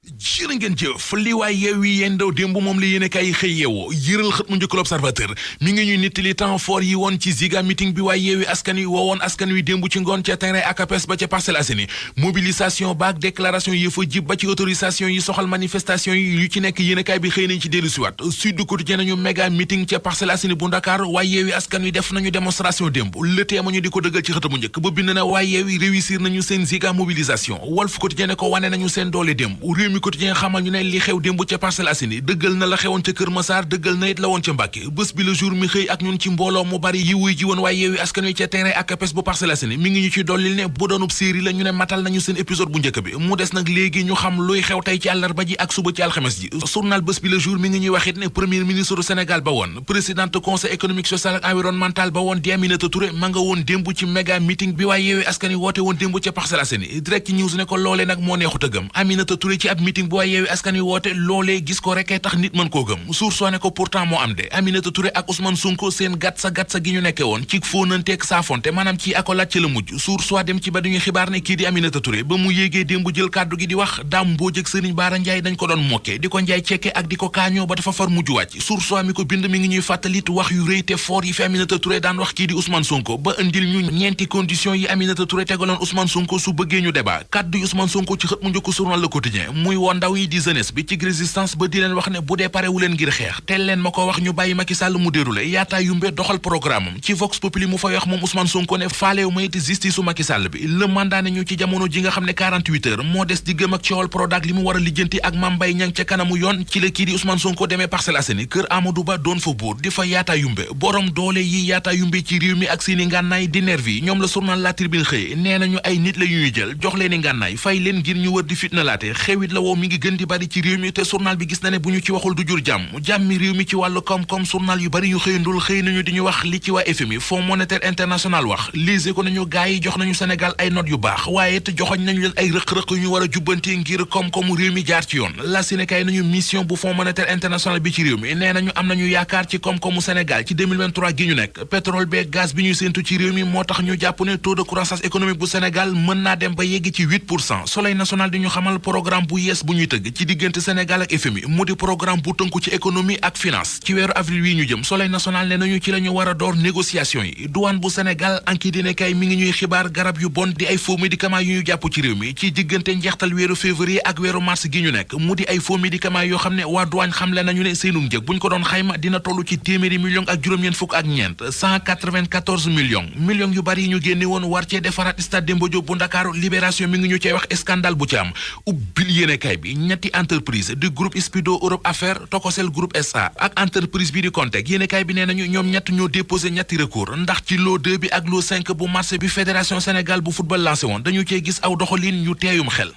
jërë ngeen jëf li waay Yewwi yendoo démb moom la yéene kay xëy yeewoo yëral xët mu njëkk l'Observateur mi ngi ñuy nettali temps fort yi woon ci Ziga meeting bi waay Yewwi askan wi woowoon askan wi démb ci ngoon ca terrain ACAPES ba ca Parcelles Assainies mobilisation baak déclaration yi fa jib ba ci autorisation yi soxal manifestation yi yu ci nekk yéene kay bi xëy nañ ci dellu siwaat Sud Quotidien nañu méga meeting ca Parcelles Assainies bu Dakar waay Yewwi askan wi def nañu démonstration démb Le Témoin ñu di ko dëggal ci xët mu njëkk ba bind na waay Yewwi réussir nañu seen Ziga mobilisation Walf Quotidien ne ko wane nañu seen doole démb Rewmi Quotidien xamal ñu ne li xew démb ca Parcelles Assainies dëggal na la xewoon ca Kër Massar dëggal na it la woon ca Mbàkke bés bi Le Jour mi xëy ak ñun ci mbooloo mu bari yi wuy ji woon waaye Yewwi askan wi ca terrain ACAPES bu Parcelles Assainies mi ngi ñu ci dollil ne bu doonub série la ñu ne matal nañu seen épisode bu njëkk bi mu des nag léegi ñu xam luy xew tey ci àllarba ji ak suba ci alxames ji journal bés bi Le Jour mi ngi ñuy waxit ne premier ministre du Sénégal ba woon présidente conseil économique social ak environnemental ba woon di Aminata Touré ma nga woon démb ci méga meeting bi waaye Yewwi askan wi woote woon démb ca Parcelles Assainies Direct News ne ko loolee nag moo neexu tëggam Aminata Touré ci ab meeting bu waaye Yewwi askan wi woote loolee gis ko rekk tax nit mën koo gëm Source A ne ko pourtant moo am de Aminata Touré ak Ousmane Sonko seen gatsa gi ñu nekke woon ci fóonanteeg saafonte maanaam ci accolade ci la mujj Source A dem ci ba duñu xibaar ne kii di Aminata Touré ba mu yéegee démb jël kàddu gi di wax Dame Mbodj ak Serigne Bara Ndiaye dañ ko doon mokke di ko njaay cekke ak di ko kaañoo ba dafa far mujj wàcc Source A mi ko bind mi ngi ñuy fàttalit wax yu rëy te fort yi fi Aminata Touré daan wax kii di Ousmane Sonko ba indil ñu ñeenti condition yi Aminata Touré tegaloon Ousmane Sonko su bëggee ñu débat kàddu yi Ousmane Sonko ci xët mu njëkk journal Le Quotidien muy woon ndaw yi di jeunesse bi ci résistance ba di leen wax ne bu dee parewu leen ngir xeex teel leen ma ko wax ñu bàyyi Macky Sall mu déroulé yaataa yumbe doxal programme am ci Vox Populi mu fay wax moom Ousmane Sonko ne faalewu ma it justice su Macky Sall bi le mandat ne ñu ci jamono ji nga xam ne 48 heures moo des di gëm ak coowal Prodac li mu war a lijjanti ak Mame Mbaye Niang ca kanamu yoon ci la kii di Ousmane Sonko demee Parcelles Assainies kër Amadou Ba doon fa buur di fa yaataa yumbe borom doole yi yaataa yumbe ci réew mi ak seeni ngànnaay di nervi ñoom la journal La Tribune xëy nee nañu ay nit la ñuy jël jox leeni ngànnaay fay leen ngir ñu wër di fitnalaate xewit la woo mi ngi gën di bari ci réew mi te journal bi gis na ne bu ñu ci waxul du jur jàmmi réew mi ci wàllu koom-koom journal yu bari yu xëyandul xëy nañu di ñu wax li ci waa FMI Fonds monétaire international wax lise ko nañu gaay yi jox nañu Sénégal ay note yu baax waaye te joxoñ nañu leen ay rëq-rëq yu ñu war a jubbanti ngir koom-koomu réew mi jaar ci yoon la Sénégal nañu mission bu Fonds monétaire international bi ci réew mi nee nañu am nañu yaakaar ci koom-koomu Sénégal ci 2023 gi ñu nekk pétrole beeg gaz bi ñuy séentu ci réew mi moo tax ñu jàpp ne taux de croissance économique bu Sénégal mën naa dem ba yegg ci 8%. Soleil national di ñu xamal programme bu yees bu ñuy tëgg ci diggante Sénégal ak FMI mu di programme bu tënku ci économie ak finance ci weeru avril wi ñu jëm Soleil national ne nañu ci la ñu war a door négociation yi douane bu Sénégal anki dine kay mi ngi ñuy xibaar garab yu bon di ay faux médicaments yu ñu jàpp ci réew mi ci diggante njeextal weeru février ak weeru mars gi ñu nekk mu di ay faux médicaments yoo xam ne waa douane xamle nañu ne seenu njëg buñ ko doon xayma dina toll ci téeméeri millions ak juróom-ñeent fukk ak ñeent 194 millions yu bari yi ñu génne woon war cee defaraat stade Demba Diop bu Ndakaaru Libération mi ngi ñu cey wax scandale bu ci am ubbil yéenekaay bi ñetti entreprise du groupe Speedo Europe Affaires Tocosel Groupe SA ak entreprise bi di Contec yéenekaay bi nee nañu ñoom ñett ñoo déposé ñetti recours ndax ci lot 2 bi ak lot 5 bu marché bi Fédération Sénégal bu football lancé woon dañu cee gis aw doxalin yu teeyum xel